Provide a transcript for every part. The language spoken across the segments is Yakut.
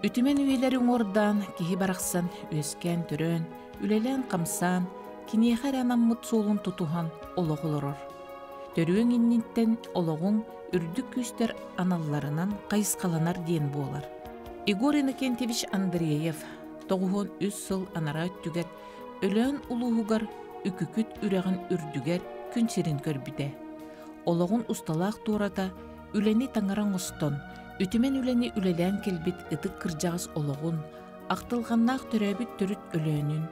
Үтүмэн үйэлэри уҥуордаан, киһи барахсан үөскээн-төрөөн, үлэлээн-хамсаан, киниэхэ эрэ анаммыт суолун тутуһан олох олорор. Төрүөҥ инниттэн олоҕуҥ үрдүк күүстэр аналларынан хайысхаланар диэн буолар. Егор Иннокентьевич Андреев 93 сыл анараа өттүгэр Өлөөн улууһугар Үкүкүт үрэҕин үрдүгэр күн сирин көрбүтэ. Олоҕун усталаах туората үлэни таҥара оҥостон, үтүмэн үлэни үлэлээн кэлбит ытык кырдьаҕас олоҕун, ахтылҕаннаах төрөөбүт төрүт Өлөөнүн,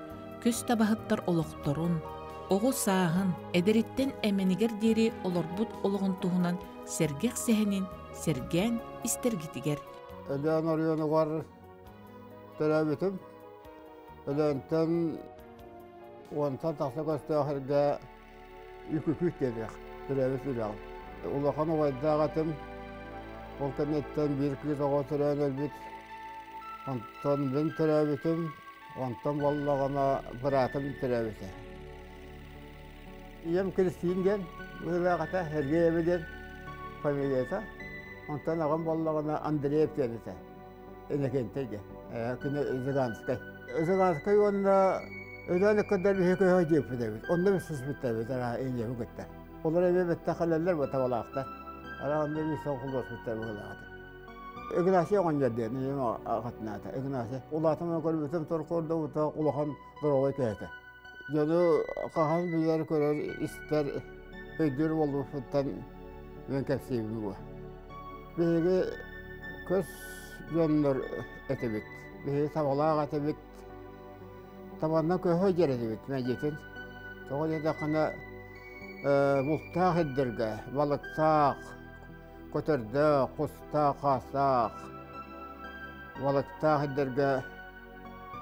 көс табаһыттар олохторун, оҕо сааһын, эдэриттэн эмэнигэр диэри олорбут олоҕун туһунан сэргэх сэһэнин сэргээн истэргитигэр. Өлөөн оройуонугар төрөөбүтүм. Өлөөнтөн уонтан тахса көстөөх эргэ Үкүкүт диэбэх, төрөөбүт үрэҕим. Улахан убайдаах этим. Ол кэнниттэн биир кыыс оҕо төрөөн өлбүт. Онтон мин төрөөбүтүм, онтон буоллаҕына быраатым төрөөбүтэ. Ийэм Кристин диэн быһыылаах этэ, Сергеева диэн фамилията. Онтон аҕам буоллаҕына Андреев диэн этэ. Иннокентий диэн. Күнэ Жиганскай. Жиганскай уонна Өлөөн ыккардар биһи көһө диэппит эбит. Онно билсиспиттэр эбит араа ийэбин кытта. Олор эмиэ бэттэх кэлэллэр бу табалаахтар. Араа онно билсэн холбоспуттар быһыылаах этэ. Игнасий оҕонньор диэн ийэм аҕатынаата. Игнасий. Улаатан көрбүтүм торкордобута улахан доровой киһи этэ. Дьону хаһан билэр, көрөр, истэр, өйдүүр буолбуппуттан мен кэпсиибин бу. Биһиги көс дьоннор этибит. Биһиги табалаах этибит. Табанна көһө дьэр этибит мэдьитин. Тоҕо диэтэххинэ бултаах ирдэргэ балыктаах, көтөрдөөх, кустаах, хаастаах, балыктаах ирдэргэ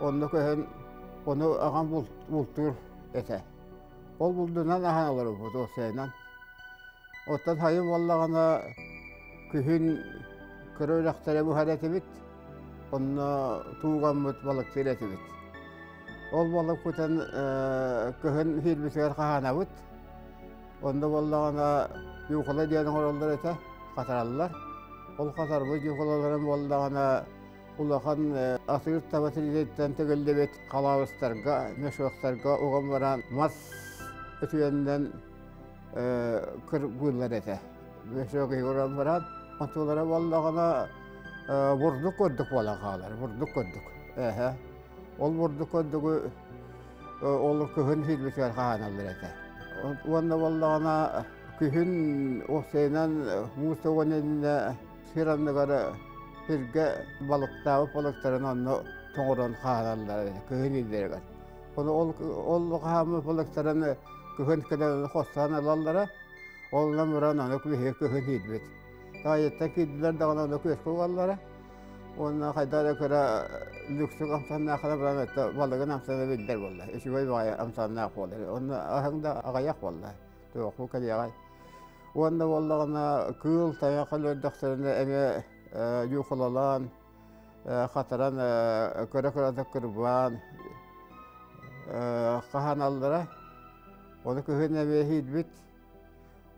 Онно көһөн, ону аҕам бултуур этэ. Ол булдунан аһан олоробут уопсайынан. Оттон сайын буоллаҕына күһүн кыра үрэхтэрэ буһар этибит, онно туугаммыт балыктыыр этибит. Ол балыкпытын кыһын иһиирбитигэр хаһаанабыт. Онно буоллаҕына юкола диэн оҥороллор этэ, хатараллар. Ол хатарбыт юколаларын буоллаҕына улахан атыыр таба тириититтэн тигиллибит халаабыстарга, мешоктарга уган баран мас өтүйэннэн кырбыыллар этэ. Мешок уран баран, онтулара буоллаҕына бурдук курдук буолан хаалар, бурдук курдук. Эһэ. Ол бурдук курдугу ол кыһын сиирбитигэр хаһааналлар этэ. Уонна буоллаҕына күһүн уопсайынан муус тоҕон иннинэ сир анныгар сиргэ балыктаабыт балыктарын онно тоҥорон хаалаллар кыһын иилэригэр. Ону ол ол хааммыт балыктарын кыһын кэлэн хостоон ылаллара. Онно муран аны биһиги кыһын иирбит. Таайыттан киирдилэр даҕаны ону күөскэ угаллара. Уонна хайдах эрэ кыра лүксүк амсаннаахына баран это балыгын амсана биллэр буолла. Үчүгэй баҕайы амсаннаах буолар. Онно аһыҥ да аҕыйах буолла. Туоху кэлиэҕэй. Уонна буоллаҕына кыыл тайах өлөрдөхтөрүнэ эмиэ дьуухалалаан, хатаран кыра-кыратык кырбаан хаһаналлара. Ону күһүн эмиэ иһиирбит.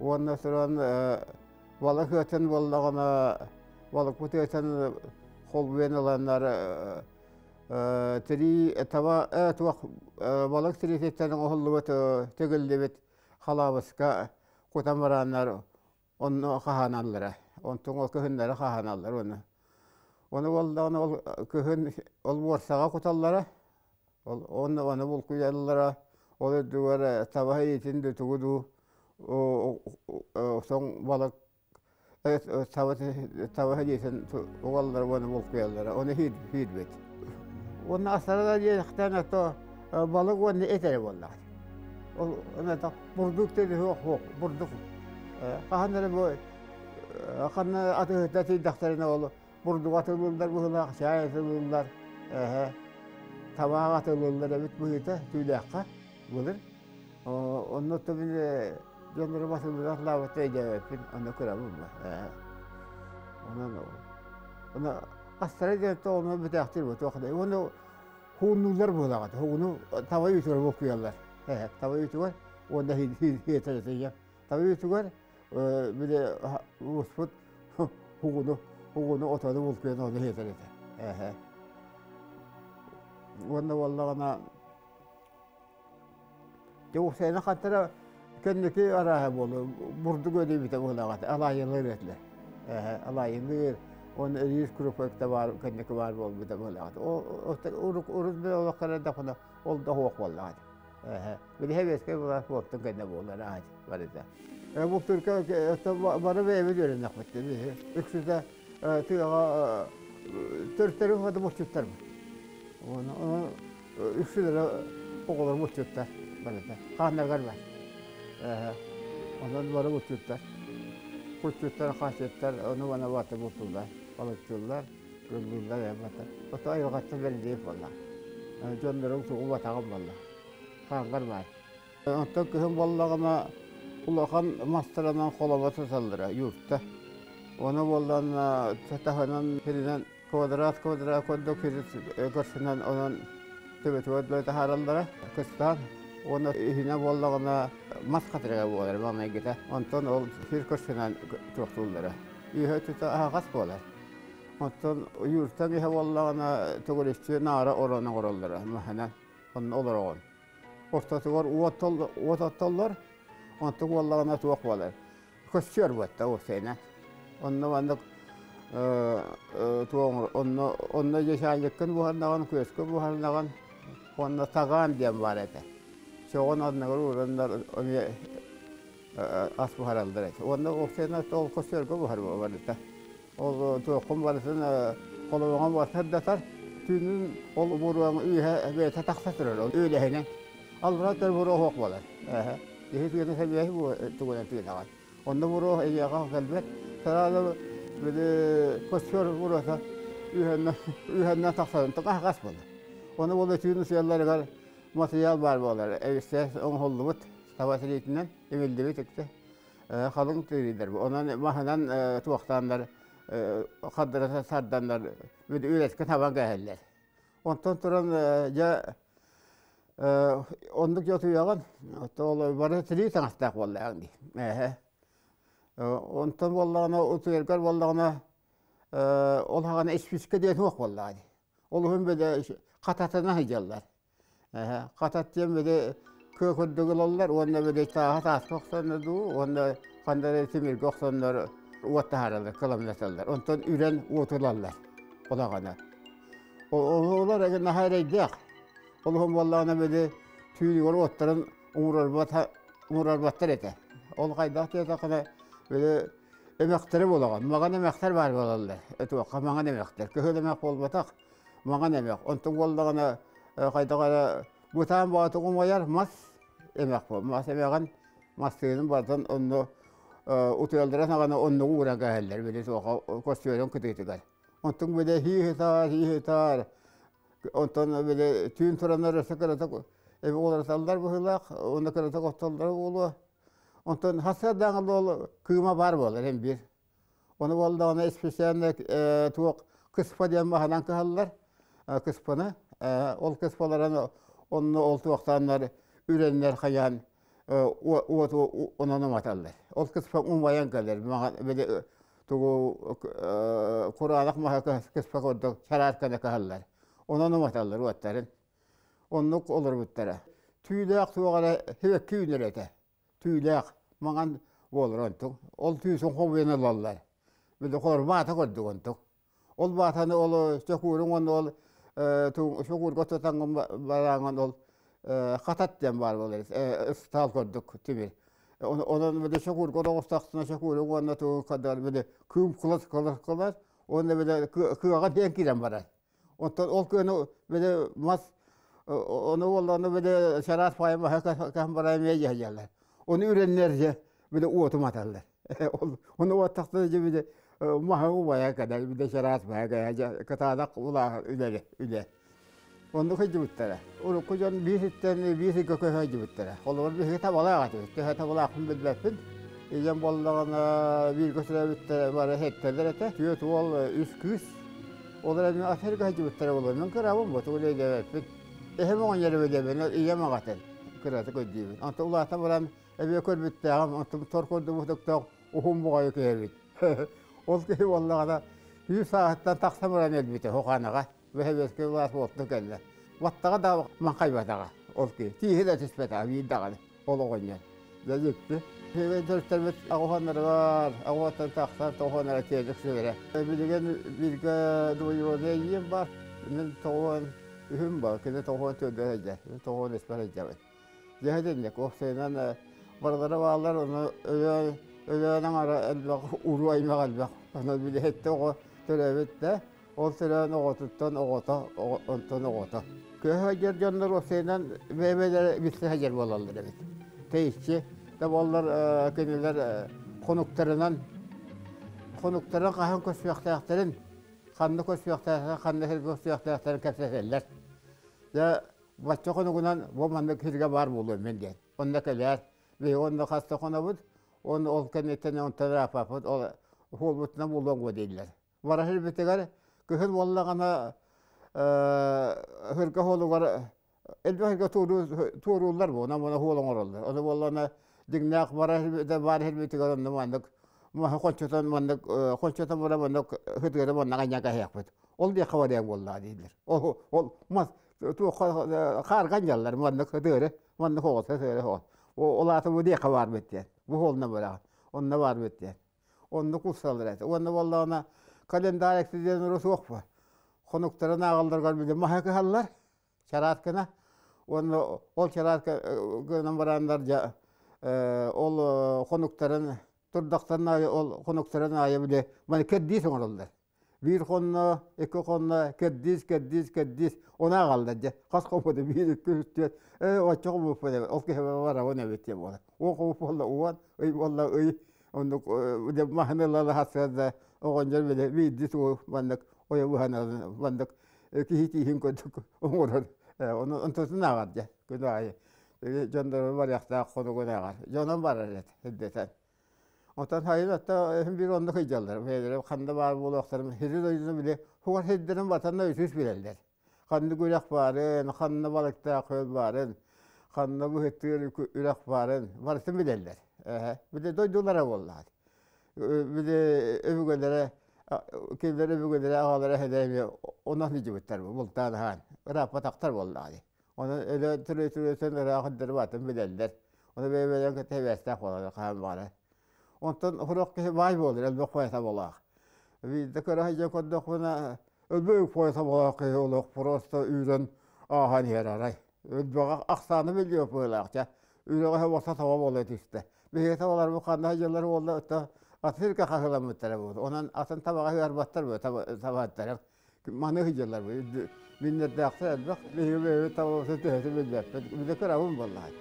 Уонна туран балык ыатын буоллаҕына балыкпыт ыатын холбуйан ыланнар тирии таба туох балык тириититтэн оҥоһуллубут тигиллибит халаабыска кутан барааннар онно хаһааналлара. Онтон ол кыһыннары хаһааналлар уонна. Ону буоллаҕына ол кыһын ол буорсаҕа куталлара. Ол онно ону булкуйаллара. Ол үрдүгэр таба иитин да тугу дуу соҥ балык таба иитин угаллара уонна булкуйаллара. Ону иһиирбит. Уонна астара да диэхтээн ото балык уонна эт эрэ буоллаҕа. Ол онно бурдук диэн суох суох бурдук. Хаһан эрэ бу ханна атыыһыта тиийдэхтэринэ ол бурдук атылыыллар быһыылаах, чаай атылыыллар, табаах атылыыллар эбит быһыыта түүлээххэ былыр. Онно били дьоннору батыллыах лаабыта өйдөөбөппүн, онно кырабын ба. Онон онно астара диэн тоҕуну бүтээхтир бу туох да. Уонна хууннууллар буолаҕат. Хугуну таба үүтүгэр буккуйаллар. Таба үүтүгэр уонна хиэтэрэтийэ. Таба үүтүгэр били успут хугуну хугуну отону булкуйан ону хиэтэр этэ. Эһэ. Уонна буоллаҕына Дьэ хантара кэнники арааһа буолуо бурдук өлүүбүтэ буолаҕат алаайылыыр этилэр. Эһэ алаайылыыр уонна рис крупа баар кэнники баар буолбута буолаҕат. Урут урут бile олоххо эрдэххинэ ол да суох буоллаҕат. Эһэ билиһэ бэскэ былаас буолтун кэннэ буолар аат барыта. Бу түркэ бары бэйэбит үөрэнэхпит үксүтэ тыаҕа төрүттэрин хата булчуттарбыт. Оны үксүлэрэ оҕолор булчуттар барыта. Хааннаргар бар. Онон бары булчуттар. Куччуттар, хасыттар, ону мана барыта бултуллар, балыктыыллар, кыллыыллар эбата. Ото айылҕаттан бэриллиэх буолла. Дьоннорум тугу батаҕым буолла. Хаангар бар. Онтон кыһын буоллаҕына улахан мастарынан холобо сыталлара юрта. Ону буоллан таһынан сиринэн квадрат квадрат курдук сири көрсүнэн онон төбөтүгэр дылы таһаараллара кыстаан уонна иһинэ буоллаҕына мас хатырыга буолар маҥнайгыта. Онтон ол сир көрсүнэн туохтууллара. Үөһэ өттүтэ аһаҕас буолар. Оттон юртан иһэ буоллаҕына төгүрүччү наара орон оҥороллоро маһынан онно олороҕун. Ортотугар уот уот оттоллор, онтук буоллаҕына туох буолар? Көстүөр буотта уопсайынан. Онно маннык туох онно онно дьэсээнньиккин буһарнаҕын, күөскүн буһарнаҕын, уонна тагаан диэн баар этэ. Сөҕөн оннугар ууруннар эмиэ ас буһараллар этэ. Уонна уопсайынан ол көстүөргө буһар барыта. Ол туоххун барытын холобоҕун барытын түүнүн ол буруоҥ үөһэ бэйэтэ тахса турар ол үөлэһинэн. Аллара төр буруо суох буолар. Киһи тыына сэбиэһи тугунан тыынаҕын. Онно буруо эйиэхэ кэлбэт. Сразу били костер буруота үөһэннэн тахсарын аһаҕас буолар. Ону буола түүн сыалларыгар материал баар буолар. Эбистэс оҥоһуллубут таба тириитинэн имиллибит үксэ. Халыҥ тыырыйдар. Онон маһынан туохтааннар хардырата сарданнар үрэскэ табан кээһэллэр. Онтон туран дьэ оннук дьэ ол бары тирии таҥастаах буоллаҕыҥ дии. Эһэ. Онтон буоллаҕына утуйаргар буоллаҕына ол хаҕана испискэ диэн суох буоллаҕа дии. Ол уһун били хататына сылдьаллар. Хатат диэн били кыа курдук ылаллар уонна били тааһа тааска охсоннор дуу уонна ханна эрэ тимиргэ охсоннор уот таһаараллар, кыламнаталлар. Онтон үрэн уоту ылаллар улаҕана. Олор эгэ наһаа эрэйдээх. Ол иһин буоллаҕына били түүнүгэр уоттарын умурарбаттар этэ. Ол хайдах диэтэххинэ били эмэхтэри буолаҕын. Маҕан эмэхтэр баар буолаллар. Этуохха маҥан эмэхтэр. Кыһыл эмэх буолбатах. Маҥан эмэх. Онтон буоллаҕына хайдах эрэ бытаан баҕатык умайар мас эмэх буол. Мас эмэҕин мастыынын барытын онно утуйаллара саҕана оннугу ууран кээһэллэр били суоха костүөрүн кытыытыгар. Онтон били хии-хытаар, хии-хытаар онтон били түүн тураннар өссө кыратык эби уларыталлар быһыылаах, уонна кыратык оттоллоро буолуо. Онтон хасыардааҥы ол кыыма баар буолар эн биир. Ону буоллаҕына специально туох кыспа диэн маһынан кыһаллар кыспаны. Ол кыспаларын онно ол туохтааннар үрэннэр хайаан уоту онон уматаллар. Ол кыспа умайан кэлэр. Били тугу кураанах маһа кыспа курдук чараасканы кыһаллар. Онон уматаллар уоттарын. Оннук олорбуттара. Түүлээх туох эрэ сибэкки үүнэр этэ. Түүлээх маҥан буолар онтук. Ол түүсүн хомуйан ылаллар. Били холор баата көрдүк онтук. Ол баатаны ол чокууруҥ уонна ол чокуурга тутаҥҥын барааҥҥын ол хатат диэн баар буолар ыстаал курдук тимир. Онон били чокуурга оҕустахтына чокууруҥ уонна тугу кадар били кыым кылас кылас кылас уонна били кыаҕа диэн киирэн барар. Оттон ол кыаны били мас ону буоллаҕына били чараас паайа маһа каһан баран эмиэ дьаһайаллар. Ону үрэннэр дьэ били уоту маталлар. Ону уоттахтара дьэ били маһы убайа кэлэр били чараас маһа кэлэр кытаанах улахан үлэ үлэ. Оннук сылдьыбыттара. Урукку дьон биир сиртэн биир сиргэ көһө сылдьыбыттара. Холобур биһиги табалаах этибит. Төһө табалаахпын билбэппин. Ийэм буоллаҕына бииргэ төрөөбүттэрэ бары сэттэлэр этэ. Түөрт уол, үс кыыс. Ол эрэн ат эргэ сылдьыбыттара буолуо. Мин кырабын бу, тугу да өйдөөбөппүн. Эһэм оҕонньор өйдөөбүн, ийэм аҕатын кыратык өйдүүбүн. Онтон улаатан баран эбиэ көрбүттээҕим, онтон тор курдук утуктаах уһун буҕайы киһи эбит. Ол киһи буоллаҕына Сүүс сааһыттан тахса баран өлбүтэ Хоханаҕа. Бэһэбиэскэ былаас буолтун кэллэ. Баттаҕа да маҥхайбатаҕа ол киһи. Тииһи да түспэтэҕэ биир даҕаны ол оҕонньор. Дьэ дьикти. Төрүттэрбит аҕуһаннарыгар, аҕуһаттан тахсан тоҕуһаннара тиэрдик сүлэрэ. Билигин бииргэ двоюродный ийэм бар. Мин тоҕуон үһүм бар, кини тоҕуон төрдө сылдьар. Мин тоҕуон үспэр сылдьабын. Дьэ итинник уопсайынан барылара бааллар, ону өлөөн өлөөн аҥара элбэх, уруу аймах элбэх. Онон билиһиттэ оҕо төрөөбүт да, ол төрөөн оҕотуттан оҕото, онтон оҕото. Көһө сылдьар дьоннор уопсайынан бэйэ-бэйэлэрэ билсэ сылдьар буолаллар эбит. Тэйиччи да буоллар кинилэр хонуктарынан хонуктарын хаһан көрсүөхтээхтэрин, ханна көрсүөхтээхтэрин, ханна сиргэ көрсүөхтээхтэрин кэпсэтэллэр. Дьэ, бачча хонугунан бу маннык сиргэ баар буолуом мин диэн. Онно кэлээр, биһиги онно хаста хонобут, уонна ол кэнниттэн онтон ырааппаппыт, ол суолбутунан буолуоҥ дииллэр. Бара сирбитигэр кыһын буоллаҕына һырга суолугар элбэх сиргэ туорууллар бу, онон муна суол оҥороллор. Ону буоллаҕына дьиҥнээх бара баар сирбитигэр онно маннык маһы хоччотон маннык хоччотон була маннык һытыары манна анньан кэһиэхпит. Ол диэххэ барыаҥ буоллаҕа дииллэр. Ол ол мас туохха хаарга анньаллар маннык һытыары маннык оҕус һытыары оҕус. Ол аата бу диэххэ баарбыт диэн. Бу суолна бараҕын. Онно баарбыт диэн. Оннук усталлар этэ. Уонна буоллаҕына календарь эксиденнэрэ суох буо. Хонуктарын ааҕалларыгар били маһы кыһаллар чарааткына. Уонна ол чараатка гынан бараннар дьэ ол хонуктарын турдахтарын аайы ол хонуктарын аайы били маны кэрдиис оҥороллор. Биир хонно, икки хонно, кэрдиис, кэрдиис, кэрдиис, ону ааҕаллар дьэ. Хас хоммута биир, икки, үс, түөрт, ээ оччо хоммуппун эбит, ол киһи барабын эбит диэн буолар. Уон хоммут буолла уон, ый буолла ый, оннук дьэ маһын ыла сарсыарда оҕонньор били биирдии тугу маннык ойо быһан маннык киһи тииһин курдук оҥорор. Ону онтутун ааҕар дьэ күн аайы. Дьоннору барыахтаах хонугун ааҕар. Дьонун барар эт үрдэтэн. Оттон сайын отто эһин биир оннук ыйдьаллар. Бэйэлэрэ ханна баар буолуохтарын сири дойдуну били хугар сирдэрин батанна үсүс билэллэр. Ханна үрэх баарын, ханна балыктаах күөл баарын, ханна быһыттыыр үрэх баарын барытын билэллэр. Били дойдулара буоллаҕа. Били өбүгэлэрэ кинилэр өбүгэлэрэ аҕалара эһэлэрэ эмиэ онон сылдьыбыттар бултаан аһаан ырааппатахтар буоллаҕа. Онон өлө түрү-түрүтэн ыраах баатын билэллэр. Ону бэйэ-бэйэлэрин кытта сибээстээх буолаллар хаһан баҕарар. Онтон сорох киһи баай буолар, элбэх поэта буолаах. Биирдэ көрө сылдьан көрдөхпүнэ, өлбөйүк поэта буолаах киһи олох просто үүрэн ааһан иһэр арай. Өлбөҕө ахсааны билиэ быһыылаах чэ. Үрэҕэ уоса таба буола түстэ. Биһиги табаларбыт ханна сылдьаллар буолла, оттон атын сиргэ хаһыламмыттара буолуо. Онон атын табаҕа ыарбаттар буо табааттара. Маны сылдьаллар Миннэрдээхтэр элбэх, биһиги бэйэбит табабытын төһөтүн билбэппит. Билэ кырабын буоллаҕай.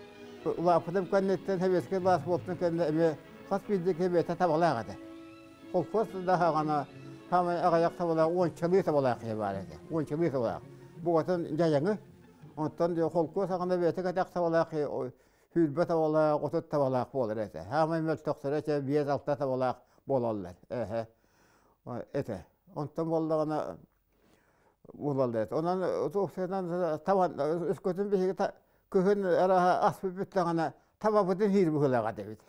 Улааппытым кэнниттэн сэбиэскэй былаас буолтун кэннэ эмиэ хас биирдии киһи бэйэтэ табалаах этэ. Холкуос да хаҕана саамай аҕыйах табалаах уончалыы табалаах киһи баар этэ. Уончалыы табалаах. Бугатын дьайаҥы. Онтон холкуос аҕана бэйэтэ кэтэх табалаах киһи 20 табалаах, 30 табалаах буолар этэ. Саамай мөлтөхтөрө этэ 5-6 табалаах буолаллар. Эһэ. Этэ. Онтон буоллаҕына буолаллар этэ. Онон туохсуйанан табан өскөтүн биһиги кыһын араһа аспыт бүттэҕинэ табабытын иһиир быһыылаах этибит.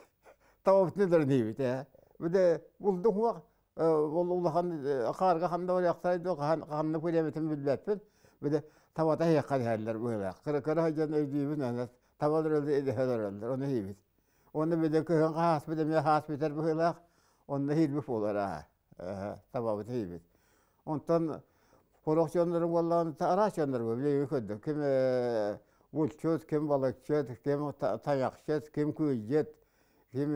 Табабытын өлөрөн иһиибит ээ. Били булдук уох ол улахан хаарга ханна барыахтарай дуо хаһан ханна күрээбитин билбэппин. Били табата иһиэххэ иһэллэр быһыылаах. Кыра кыра сылдьан өйдүүбүн табалар өлө ону иһиибит. Уонна били кыһын хааспыт эмиэ хаас бүтэр быһыылаах, онно иһиирбит буолар аа табабыт иһиибит. Онтон сорох дьоннору буоллаҕына араас дьоннору билигин көрдүм. Ким булчут, ким балыкчыт, ким тайахчыт, ким кыылдьыт, ким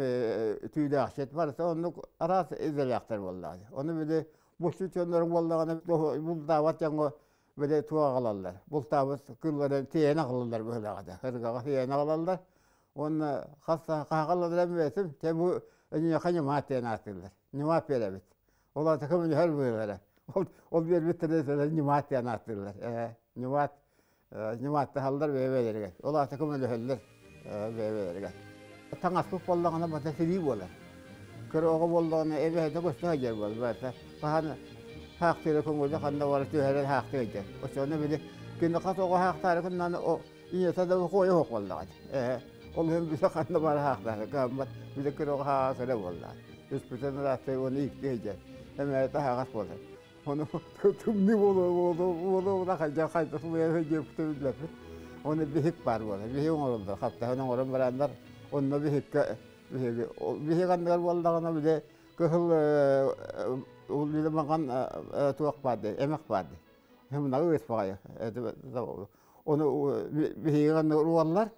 түүлээхчит барыта оннук араас идэлээхтэр буоллаҕа. Ону били булчут дьоннору буоллаҕына бултаабат дьоҥҥо били туох аҕалаллар, бултаабыт кыылларын тиэйэн аҕалаллар быһыылаах этэ. Ыргаҕа тиэйэн аҕалаллар уонна хас хаһаҕалларын бэйэтин те бу эйиэхэ ньымаат диэн ааттыыллар. Ньымаат биэрэбит. Ол аата көмөлөһөр быһыылара. Ол ол биэрбиттэрэ ньымаат диэн ааттыыллар. Ньымаат ньымааттаһаллар бэйэ-бэйэлэригэр. Ол аата көмөлөһөллөр бэйэ-бэйэлэригэр. Таҥаспыт буоллаҕына бата сирии буолар. Кыра оҕо буоллаҕына эбэһэтэ көстө сылдьар буолар. Хаһан хаахтыыра көҥүлэ ханна бара түһэрэр хаахтыы сылдьар. Оччоҕуна били кинини хас оҕо хаахтаары гыннан ийэтэ да хуойа суох буоллаҕа. Ол иһин били ханна бара хаахтаары гаммат били кыра оҕо хааҕа кыра буоллаҕа. Түспүтүн ырааттай уонна иикти сылдьар. Эмээтэ аһаҕас буолар. Оны тымныы буолуо хайдах хайдах сылыйан диэбитэ билбэппит. Оны биһик баар буолар. Биһик оҥороллор. Хаптаһын оҥорон бараннар онно биһиккэ биһиги биһик анныгар буоллаҕына бile кыһыл бile маҥан туох баар дии эмэх баар дии. Мынагы ыыс баҕайы. Оны биһиги анныгар уоллар.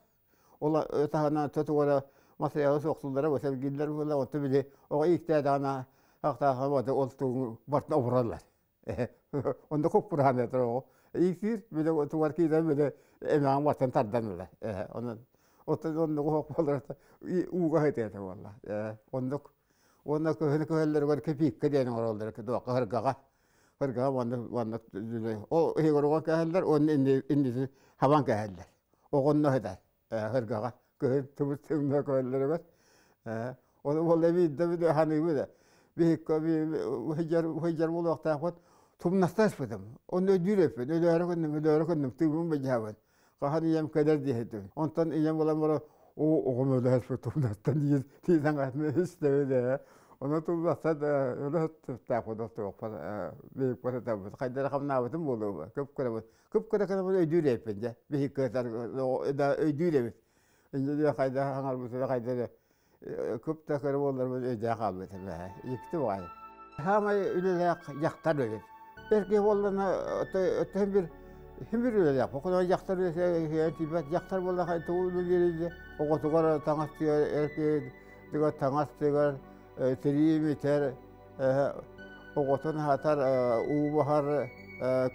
Ол таһынан тотугара материалы суохтуллара босэлгиллэр буола оту били оҕо ииктээтэҕинэ ахтааха вот ол тугу бартын обураллар. Онда куппураан этэр оҕо. Ииктиир били тугар киирэн били эмэҕин бартан тардан ылар. Онон оттон оннугу хоп буолар ууга хытыата буолла. Оннук уонна кыһын кыһалларыгар кипииккэ диэн оҥороллор дуока хыргаҕа. Хыргаҕа уонна уонна ол иһигэр кэһэллэр уонна иннитин хабан кэһэллэр. Оҕонно сытар хыргаҕа кыһын тыбыс тымна көрөллөрүгэр ону буолла биирдэ били ханыыбы да биһиккэ сылдьар буолуохтаахпыт тумнаста ыспытым онно өйдүүр эппин өлөөрү гынным өлөөрү гынным тыыбын былдьаабын хаһан ийэм кэлэр диэхитим онтон ийэм булан баран оо оҕом өлө ыспыт тумнастан диир тиийэн истэбин ээ ону тумнастан өлө сыттаахпын туохпар биһикпэр сытабыт хайдах хамнаабытым буолуо көп көрөбүт Кып-кыра кынабын өйдүүр эбиппин дьэ. Биһи кыатар да өйдүүр эбит. Инде хайда хаҥарбытыра хайда эрэ кып да кыра буолларбын өйдөөн хаалбытым ээ. Икки баҕайы. Хаамай үлэлээх дьахтар эбит. Эр киһи буоллана өттө бир хим бир үлэлээх. Бу дьахтар үлэтэ тиийбэт дьахтар буолла тугу үлэлиир дии. Оҕотугар таҥас тигэр, эр киһи тигэр таҥас тигэр, тирии имитэр, оҕотун аһатар, уу баһар,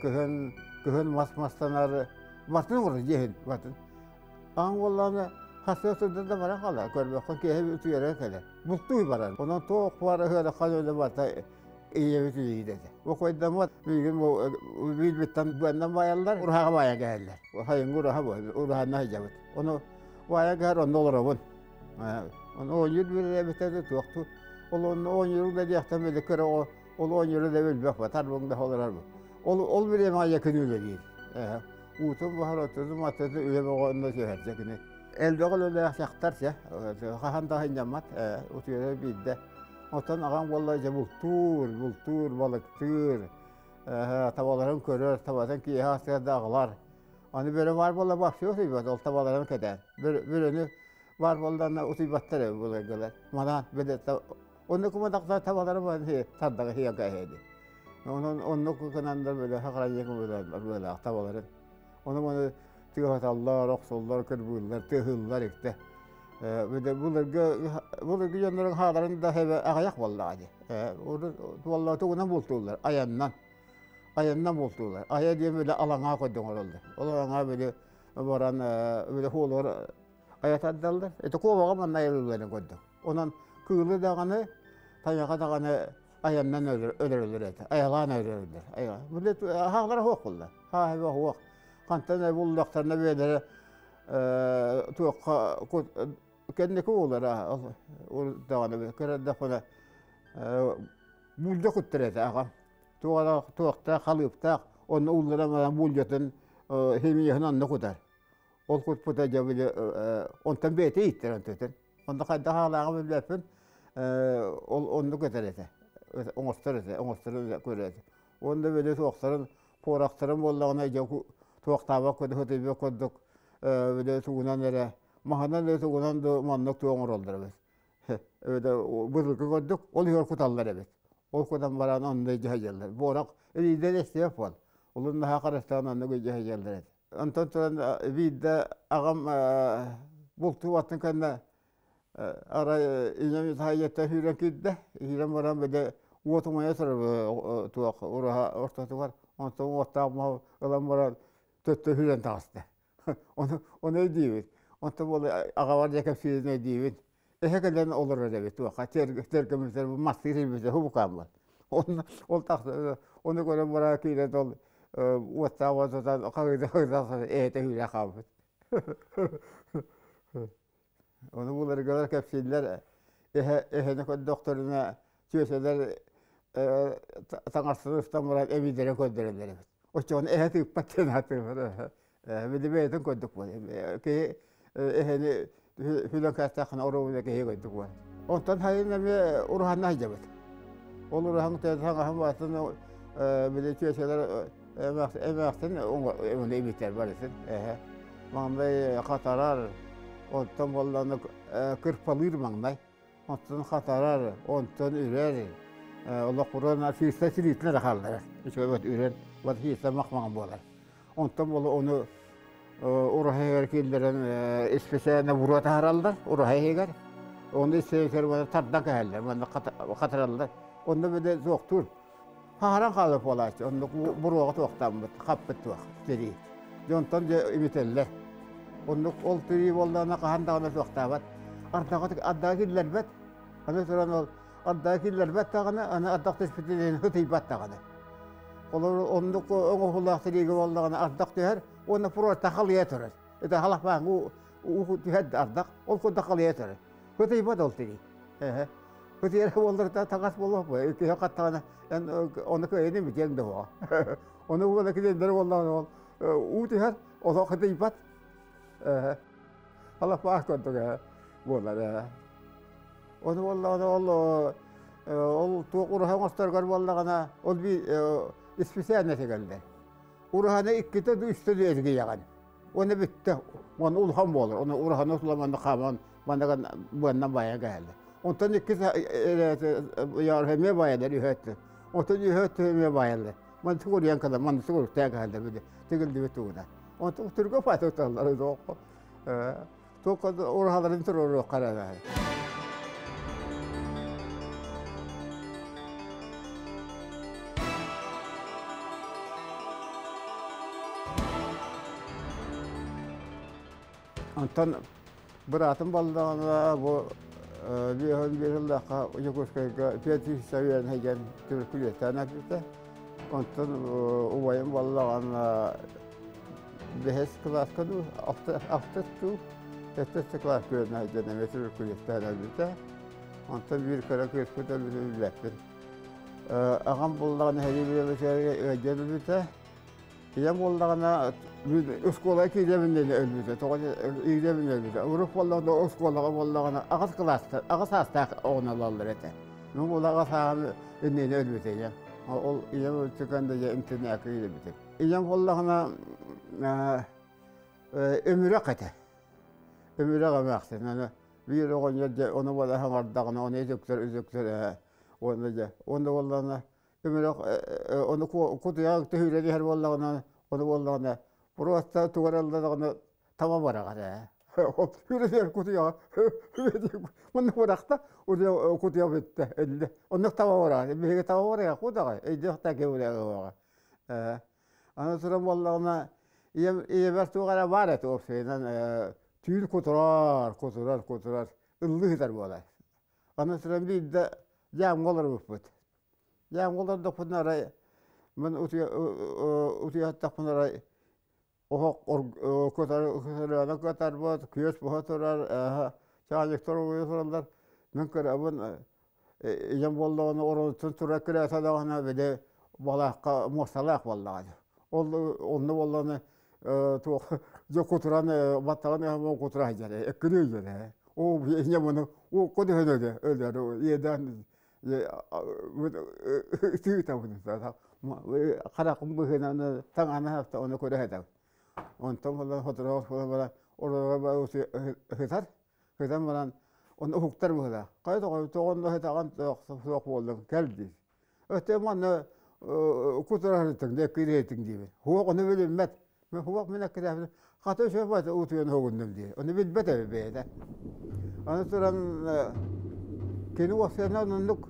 кыһын кыһын мас мастанар, батын оҥорор дьиэһин батын. Аан буоллаҕына хасыа сылдьан да баран хаалар, көрбөххө киэһэ утуйара кэлэр. Бултуу барар. Онон туох баар ыһыараххан өлө барта ийэбит үлүйдэ этэ. Бу койдаммат билигин бу билбиттэн быаннан баайаллар, ураһаҕа баайан кэһэллэр. Хайыҥҥы ураһа бу, ураһанна сылдьабыт. Ону баайан кэһэр онно олоробун. Ону оонньуур билэбитэ туохтуу Ол онно оонньууру да диэхтэн били кыра оҕо ол оонньууру да билбэх ба тарбыҥ да олорор ол ол бириэмэ айа күн үлэлиир. Уутун баһар отутун матытын үлэ бөҕө онно түһэрдэ кини. Элбэх үлэлээх дьахтар чэ хаһан да сынньаммат утуйара биирдэ. Оттон аҕам буолла дьэ бултуур, бултуур, балыктыыр, табаларын көрөр, табатын киэһэ астыгар да аҕалар. Аны бөрө баар буолла вообще утуйбат, ол табаларын кэтээн. Бөрөнү баар буоллаҕына утуйбаттар эбит былыргылар. Манаан били оннук кумадахтар табалары баран тардаҕа иһэн кээһээди. Онон оннук гынаннар били хахараньык быалаах табаларын. Ону маны тыаһаталлар, охсоллор, кырбыыллар, тыаһыыллар иктэ. Били былыргы былыргы дьоннорун хааларын да хэбэ аҕыйах буоллаҕа дии. Туолла тугунан бултууллар айаннан. Айаннан бултууллар. Айа диэн били алаҥаа көрдө оҥороллор. Ол алаҥаа били баран били хуолугар айатардаллар. Это куобаҕа манна айыллыыларын көрдүк. Онон кыылы даҕаны, тайаҕа даҕаны айаннан өлөрөллөр этэ. Айалаан өлөрөллөр. Били хаалара суох буолла. Хааһыба суох. Хантан буллахтарына бэйэлэрэ туохха кэнники буолара ол даҕаны көрөрдөхпүнэ буулдьа куттар этэ аҕам. Туохтаах халыыптаах онно уулларан баран буулдьатын химияһын онно кутар. Ол куппута дьэ били онтон бэйэтэ ииттэр онтутун. Онно хайдах аалааҕы билбэппин ол оннук этэр этэ. Оҥостор этэ, оҥостор көрөр этэ. Уонна били туохтарын, порохторун буоллаҕына дьэ туохтаабат курдук, ытыйбат курдук били тугунан эрэ, маһынан да тугунан да маннык туох оҥороллор эбит. Былыргы курдук ол иһигэр куталлар эбит. Ол кутан баран онно илдьэ сылдьаллар. Буорах илиилэр эстиэх буол. Улун наһаа харыстаан оннук илдьэ сылдьаллар этэ. Онтон туран биирдэ аҕам бултуу аттын кэннэ арай ийэм таһыйыттан сүүрэн киирдэ. Киирэн баран били уот умайа турар туох ураһа ортотугар. Онтон уоттаах маһы ылан баран төттө сүүрэн таҕыста. Ону ону өйдүүбүт. Онтон буола аҕабар дьэ кэпсиирин өйдүүбүт. Эһэ кэлэн олорор эбит туохха тергөмүтэр мастыы сирбитэ хубукааммат. Онно ол тахса ону көрөн баран киирэн ол уоттаах уотутан хаһыыта хаһыыта эһэтэ сүүрэ хаалбыт. Ону буларыгалар кэпсииллэр эһэ эһэни көрдөхтөрүнэ сүөсэлэр таҥастарын устан баран эбиилэрин көрдөрөллөр эбит. Оччоҕуна эһэ тыыппат диэн ааттыыллар. Били бэйэтин көрдүк буолар. Киһи эһэни хүлэн кээстэххинэ оруобуна киһи көрдүк буолар. Онтон сайын эмиэ уруһанна сылдьабыт. Ол уруһан саҥаһым баатын Били түөсэлэр эмээхсин оны имитэр барытын. Маҥнай хатарар, онтон буоллаҕына кырпалыыр маҥнай. Онтон хатарар, онтон үрэр. Олох уран фиста тириитин эрэ хаалларар. Үчүгэй үрэн, вот фиста мах-маҥан буолар. Онтон буола ону ураһа иһигэр киллэрэн исписээнэ буруо таһараллар ураһа иһигэр. Ону исписээнэ тардан кэһэллэр, манна хатараллар. Онно били суохтуур. Хаһаран хаалар буолааччы, оннук буруоҕа туохтааммыт, хаппыт туох тирии. Дьонтон дьэ имитэллэр. Оннук ол тирии буоллаҕына хаһан даҕаны суохтаабат. Ардаҕа ардаҕа киллэрбэт. Аны туран ол ардаҕа киллэрбэт даҕаны, аны ардах түспүтүн ытыйбат даҕаны. Олор оннук оҥоһуулаах тириигэ буоллаҕына ардах түһэр уонна просто халыйа турар. Это халахпаан уу түһэр ардах, ол курдук халыйа турар. Ытыйбат ол тирии. Ытыйар буоллар таҥас буолуох буо. Киһи хаттаҕына эн ону кыайын имитиэҥ да буо. Ону буола килиэннэр буоллаҕына ол уу түһэр, олох ытыйбат. Халахпаах курдук буолар. Ону буоллаҕына ол ол туох ураһа оҥосторгор буоллаҕына ол би исписээн этигэллэр. Ураһаны иккитэ да үстэ да эргийэҕин. Уонна бүттэ. Уонна улахан буолар. Оны ураһаны туламанна хааман манныган быаннан байан кэллэ. Онтон иккис эмиэ байалар үһөттү. Онтон үһөттү эмиэ байалар. Ман тугуруйан кэлэн, ман тугуруктаан кэллэ били. Тигилдибит тугуна. Онтон түргө патыталлар доққо. Туох ураһаларын туруоруохха эрэ. Онтон быраатым баллаҕына бу биэһин сыллаахха Дьокуускайга педучилище үөрэнэ диэн түбүкүлүөттээн эппитэ. Онтон убайым баллаҕына бэһис кылааска дуу, ахтыс дуу, сэттис кылааска үөрэнэ диэн эмиэ түбүкүлүөттээн өлбүтэ. Онтон биир кыра кыыспыт өлбүтүн билбэппин. Аҕам буллаҕына сэрии билэбитигэр ыалдьан өлбүтэ. Ийэм буоллаҕына оскуолаҕа киириэбин диэн өлбүтэ. Тоҕо киириэбин өлбүтэ. Урут буоллаҕына оскуолаҕа буоллаҕына аҕыс кылаастар, аҕыс саастаах оҕону ылаллар этэ. Мин буолла аҕыс сааһым иннинэ өлбүтэ ийэм. Ол ийэм өлбүтүгэр да интернакка киирбитим. Ийэм буоллаҕына өмүрэх этэ. Өмүрэх эмээхсин. Аны биир оҕонньор дьэ ону буола саҥардаҕына ону үтүктэр үтүктэр уонна дьэ уонна буоллаҕына Өмүрэх ону кутуйах төһүүлэн иһэр буоллаҕына, ону буоллаҕына просто тугар ыллаҕына таба бараҕар ээ. Хүрүтүөр кутуйаҕа манна бырахта кутуйах бүттэ өллө. Оннук таба бараҕар. Биһиги таба барыах кудаҕай өйдөөх да кэбирэҕэ. Аны туран буоллаҕына ийэм ийэбэр туох эрэ баар этэ уопсайынан түүн кутурар, кутурар, кутурар ыллыы сытар буолар. Аны туран биирдэ дьаамҥа олорбуппут. Дьаамҥа олордохпуна арай мин утуйаттахпына арай оһох кытарыана кытарбыт, күөс буһа турар, чаанньыктар угуйа тураллар. Мин кырабын ийэм буоллаҕына оронуттан тура кирээтэ даҕаны били балаакка муосталаах буоллаҕа. Ол онно буоллаҕына туох дьэ кутуран баттаҕын ыһан кутура сылдьар эккирии сылдьар оо ийэм ону укка түһэн өлөр иэдээн ытыытабын харахым быһыынан таҥаһын аһахта ону көрө сытабын онтон буолан сотору баран оройго сытар сытан баран ону уһуктар быһыылаах хайа тоҕо онно сытаҕын суох буоллуҥ кэл диир Өтө манна кутураһытыҥ да кириэтиҥ диибин. Хуох ону билиммэт. Хуох мин эккирээбин хата үчүгэй утуйан хоҕуннум диир. Ону билбэт эбит бэйэтэ. Аны туран кини уопсайынан оннук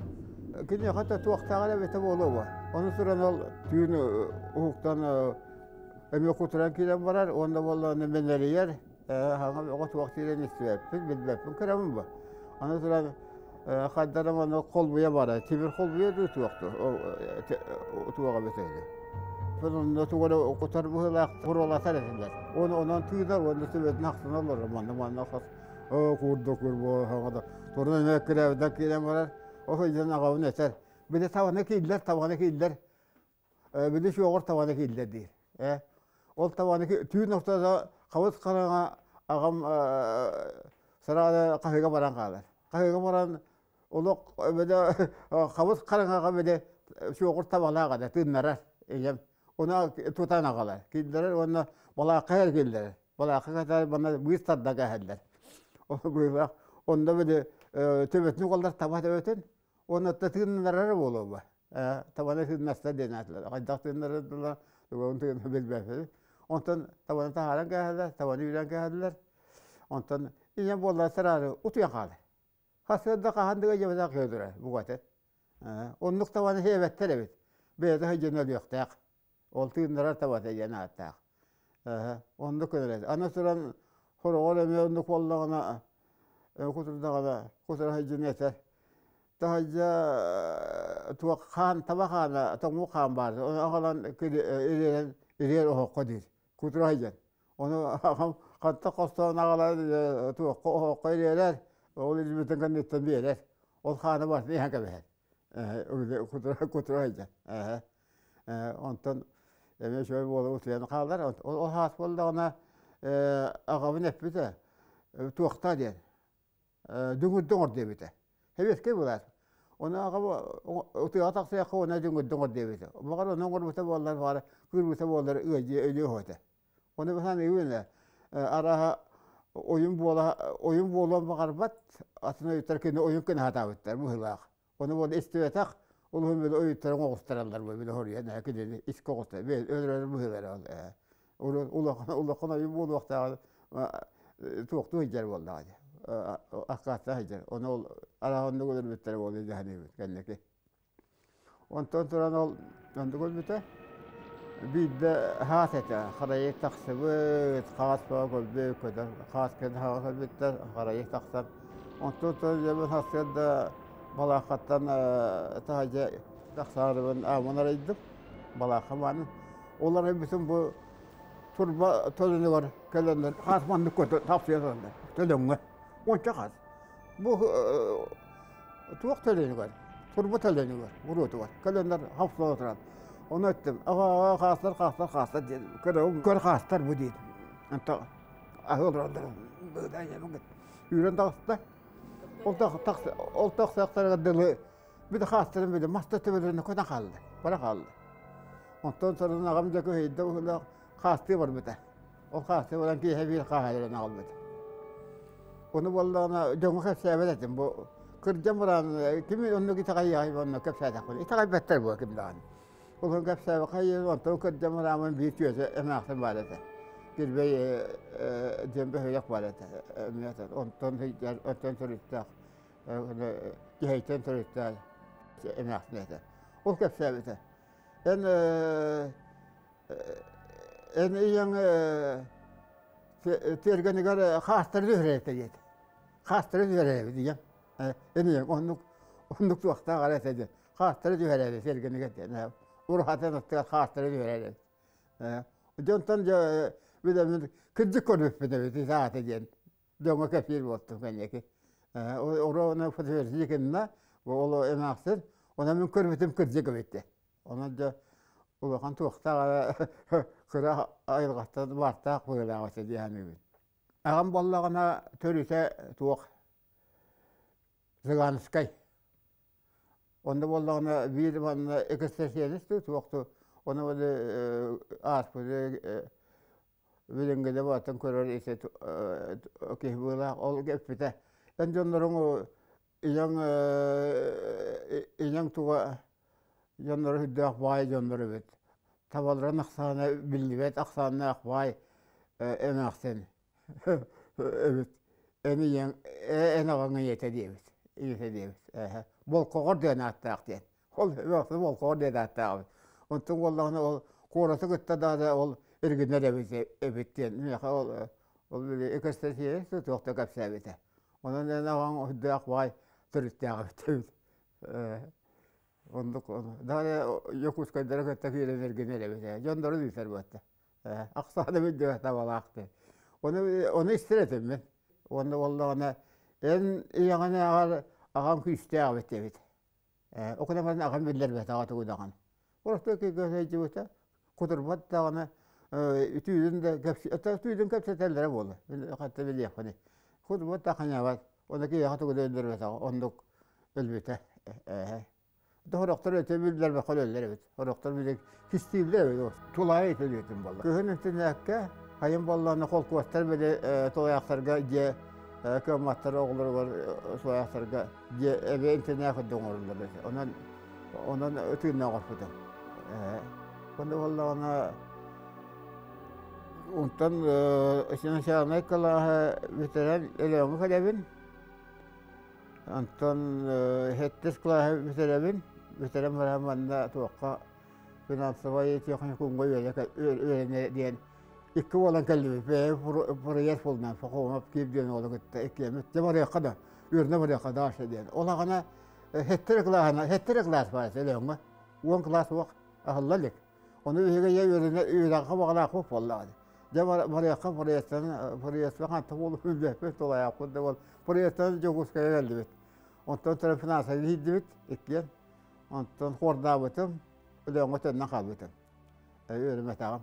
киниэхэ да туохтааҕар эбитэ буолуо. Ону туран ол түүн уһуктан эмиэ кутуран киирэн барар уонна буоллаҕына мэнэрийэр хаҥа оҕо туох диирин истибэппин, билбэппин кырамын бу. Аны туран хайдарым аны холбуйа бара, тимир холбуйа дуу туохту, туоҕа бөтөйдө. Онно тугу эрэ кутар быһыылаах буруолатар этилэр. Оны онон тыынар уонна төбөтүн ахтан олорор манна манна хас курдук кур хаҥада туран эмэ кирээбитэн киирэн барар. Ол сылдьан аҕабын этэр. Били табаны кииллэр, табаны кииллэр. Били суоҕар табаны кииллэр диир. Э ол табаны түүн ортото хабыс хараҥа аҕам сараана хаһыыга баран хаалар. Хаһыыга баран олох били хабыс хараҥаҕа били Суоҕур табалаах этэ, тыыннарар ийэм. Ону тутан аҕалар. Киллэрэр уонна балаакка эргиллэрэр. Балаакка кэтэр манна быыс тарда кэһэллэр. Быылаах. Онно били төбөтүн угаллар таба төбөтүн. Уонна тыыннарара буолуо табаны тыыннаста диэн аатылар. Хайдах тыыннарыдылар, тугун тыын билбэппит. Онтон табаны таһааран кээһэллэр, табаны үүрэн кээһэллэр. Онтон ийэм буолла сараары утуйан хаалар. Хасыарда хаһан да дьэбэтэх киһи бугатын. Оннук табаны сиэбэттэр эбит. Бэйэтэ сылдьан өлүөхтээх. Ол тыыннарар табата диэн ааттаах. Оннук көнөр. Аны туран хороҕор эмиэ оннук буоллаҕына кутурдаҕына кутура сылдьан этэр. Таһырдьа туох хаан таба хаана тоҥуу хаан баар. Ону аҕалан ириэрэн ириэр оһоххо диир. Кутура сылдьан. Ону аҕам хантан хостоон аҕалан туохха оһоххо ириэрэр, ол илиибитин кэнниттэн биэрэр. Ол хааны барытын иһэн кэбиһэр. Кутура кутура сылдьан. Онтон эмиэ үчүгэй буола утуйан хаалар. Ол хаас буоллаҕына аҕабын эппитэ туохтаа диэн дүҥүрдү оҥор диэбитэ. Сэбиэскэй былаас. Ону аҕам утуйаҕа тахсыахха уонна дүҥүрдү оҥор диэбитэ. Баҕар ону оҥорбута буоллар, баҕар кыырбыта буоллар ыалдьыа өлүө суох этэ. Ону саныыбын ээ, арааһа ойун буола ойун буолуон баҕарбат, атын ойуттар кини ойун гына сатаабыттар быһыылаах. Ону буола истибэтэх, улуһун били ойуттарын оҕустараллар бу били хоруйан ээ кинини искэ оҕуста өлөрөр быһыылара ол ээ. Улахан улахан ойун буолуохтааҕын туохтуу сылдьар буоллаҕа дии. Аккаастаах сылдьар. Ону ол арааһа оннук өлөрбүттэрэ буолуо дии саныыбын кэнники. Онтон туран ол оннук өлбүтэ. Биирдэ хаас этэ, харайы тахсыбыт, хаас бөҕө көрбүт, көтөр, хаас кэннэ хаҕа көрбүттэр, харайы тахсан. Онтон туран дьэбин сарсыарда балааккаттан таһырдьа тахсаарыбын ааммын арыйдым, балаакка маанын. Ол арыйбытым бу турба төлөнүгэр кэлэннэр хаас маннык көтө тахсыйа тураллар төлөҥҥө. Уонча хаас. Бу туох төлөнүгэр, турба төлөнүгэр, буруотугар кэлэннэр хапсыла туран. Ону эттим, аҕа хаастар, хаастар, хаастар диэн көрөҕүн көр хаастар бу диэтим. Онто аһыы олороллор үүрэн таҕыста. Ол тахсыахтарыгар дылы били хаастарын били маста төбөлөрүнэ көтөн хаалла, бара хаалла. Онтон сорун аҕам дьэ көһүйдэ быһыылаах хаастыы барбыта. Ол хаастыы баран киэһэ биир хааһайран аҕалбыта. Ону буоллаҕына дьоҥҥо кэпсээбэт этим. Бу кырдьан баран ким оннук итэҕэйиэҕэй онно кэпсээтэхпин. Итэҕэйбэттэр буо ким даҕаны. Ол кэпсээбэхэй онтон кырдьан бараамын биир түөсэ эмээхсин баар этэ. Кирбэй диэн бөһүөлэк баар этэ. Онтон онтон төрүттээх киһэйтэн төрүттээх эмээхсин этэ. Ол кэпсээбитэ. Эн эн ийэҥ тиэргэнигэр хаастары түһэрэ диэтэ. Хаастары түһэрээбит ийэм. Эн ийэҥ оннук оннук туохтаах эрэ этэ диэн. Хаастары түһэрээбит тиэргэнигэр диэн. Уруһатын аттыгар хаастары түһэрээбит. Дьонтон дьэ билэммин кырдьык көрбүппүн эбит аата диэн дьоҥҥо кэпсиир буолтум кэнники. Оруобуна фотография гынна, ол эмээхсин, онон мин көрбүтүм кырдьык эбит диэн. Онон дьэ улахан туохтаах эрэ кыра айылҕаттан баартаах быһыылаах этэ дии саныыбын. Аҕам буоллаҕына төрүтэ туох Жиганскай. Онно буоллаҕына биир манна экстрасенс дуу туох дуу ону ааспыты билиҥҥи бааттан көрөр ити киһи быылаах ол эппитэ эн дьонноруҥ ийэҥ ийэҥ туга дьонноро сүрдээх баай дьоннор эбит табаларын ахсаана биллибэт ахсааннаах баай эмээхсин эбит эн ийэҥ эн аҕаҥ ийэтэ диэбит ийэтэ диэбит болкоҕор диэн ааттаах диэн Ол болкоҕор диэн ааттаах эбит. Онтон буоллаҕына ол куораты кытта даҕаны ол эргинэр эбит эбит диэн миэхэ ол ол били экстасия туох да кэпсээбитэ. Онон эн аҕаҥ үрдээх баай төрүттээх эбит эбит. Оннук даҕаны Якутскайдары кытта киирэн эргинэр эбит. Дьоннорун ыытар буолта. Ахсаана билдибэт табалаах диэн. Ону ону истэр этим мин. Уонна буоллаҕына эн ийэҕинээҕэр аҕам күүстээх эбит эбит. Окунаман аҕам биллэрбэтэҕэ тугу даҕаны. Просто сылдьыбыта, кутурбат даҕаны үтүүрүн да түүрүн кэпсэтэллэрэ буолла. Хатта билиэхпиний. Кутурбат да ханьаабат. Оны киһиэхэ тугу да биллэрбэтэҕэ. Оннук өлбүтэ. Хорохтор өтө биллэр бөхөлөллөр эбит. Хорохтор били кистииллэр эбит. Тулаайы төлүөтүн болла. Кыһын интенеккэ хайын боллоона холкуостар били тулаайахтарга дьиэ кыамматтар оҕолоругар тулаайахтарга дьиэ эбэ интенээх үрдүк оҥоруллар эбит. Онон онон ытыынна оҕорпутум. Онно боллоҕуна онтон начальнай кылааһы бүтэрэн Өлөөҥҥө кэлэбин. Онтон сэттис кылааһы бүтэрэбин. Бүтэрэн баран манна туохха финансовай техникумҥа үөрэнэ диэн икки буолан кэллибит. Бэйэ проезд буолунан Пахомов Киев диэн уолу кытта иккиэммит. Дьэ барыахха да, үөрэнэ барыахха Даша диэн. Ол аҕана сэттэ кылааһына, сэттэ кылаас баар Өлөөҥҥө. 10 кылаас суох аһылла илик. Ону биһиги ийэ үөрэнэ үөрэххэ баҕалаахпыт буоллаҕа. Дьэ барыахха проезтан проезтан ханта буолу билбэппит тулайаахпыт да буол. Проезтан Дьокуускайга кэллибит. Онтон туран финансовый киирдибит иккиэн. Онтон хуордаабытым, Өлөөҥҥө төннөн хаалбытым. Үөрэммэтэҕим.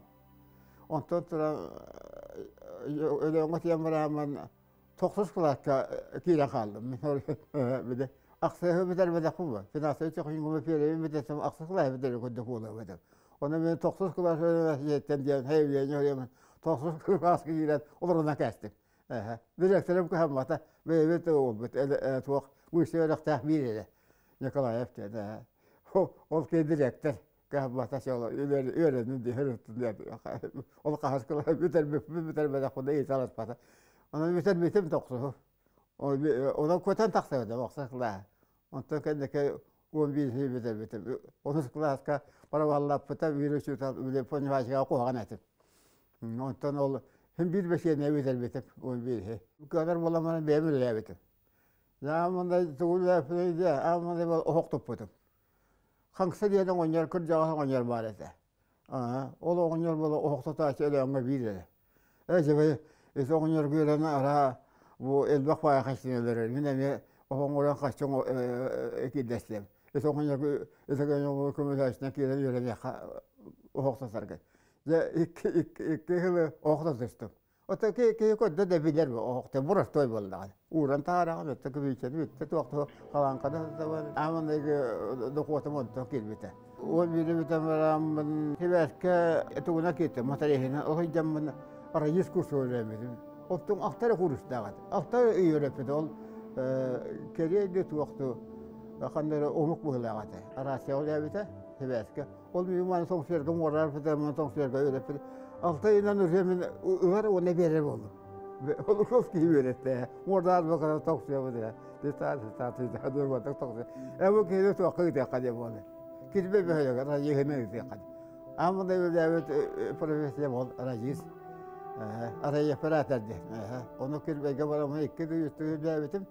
Онтон туран Өлөөҥҥө тиийэн барааммын тохсус кылааска киирэн хааллым. Били ахсыһы бүтэрбэтэхпин бу. Финансовый техникуму первый бүтэрсем ахсыс кылааһы бүтэрэр курдук буолуо Ону мен тохсус кылаас үөрэнээччиттэн диэн хэйүлэни өрөмүн тохсус кылааска киирэн олорунан кээстим. Директорым кыһаммата, бэйэбит уолбут туох высший үөрэхтээх биир эрэ Николаев диэн. Ол киһи директор кыһаммата үөрэнин диһэр ол хаһыс кылааһы бүтэрбиппин бүтэрбэтэхпин ыйыталаспата. Онон бүтэрбитим тохсуһу. Онон көтөн тахсыбытым охсус кылааһы. Онтон кэнники 11 бүтэрбитим. Онус кылааска парабаллаппыта биир учуутал Поневачыга куһаҕан этим. Онтон ол хим биир бэсиэнэ бүтэрбитим 11 Кыанар буоламмын бэйэм үлэлээбитим. Аамандай тугу үлэлээппиний аамандай оһох туппутум. Хаҥса диэн оҕонньор кырдьаҕас оҕонньор баар этэ. Ол оҕонньор буола оһох тутааччы Өлөөҥҥө биир эрэ. Ээ ити оҕонньор үөрэнэ араа бу элбэх баайа хаччыны өлөрөр. Мин эмиэ оһоҥҥорон хаччы киирдэстиэм. Ити оҕонньорго ити оҕонньорго көмөлөөччүнэн киирэн үөрэниэххэ оһох тутарга. Дьэ икки икки икки сылы оһох тутустум. Ото киһи көрдө да билэр оһохто боростой буоллаҕа. Ууран таһаараҕын, өттө күбүүчэни бүттэ туохту халааҥканы сытабын. Ааманайгы дохуотум онтон киирбитэ. Уон биири бүтэн бараммын сибээскэ тугунан кииртим, моториһынан ол сылдьаммын раис курсу үөрэммитим. Оттон алта эрэ курстаах этэ. Алта ый үөрэппит ол кэриэйди туохту ханна эрэ омук быһыылаах этэ. Арассыйа үлээбитэ сибээскэ. Ол мин тоҥсуйарга муорар тоҥсуйарга үөрэппит. Алта ыйынан уже мин ылар уонна биэрэр буоллум. Ол ол киһи үөрэттэ. Муордаат бакара тоҥсуйабыт ээ. Тытаа тытаа тытаа дурбатык тоҥсуйа. Э бу киһини туохха ыытыахха диэн буолла. Кирбэ бөһүлэгэ радиһына ыытыахха. Ааммын үлэлээбит профессия бол радист. Арай оператор диэн. Ону кирбэйгэ бараммын икки ый үстүү үлэлээбитим.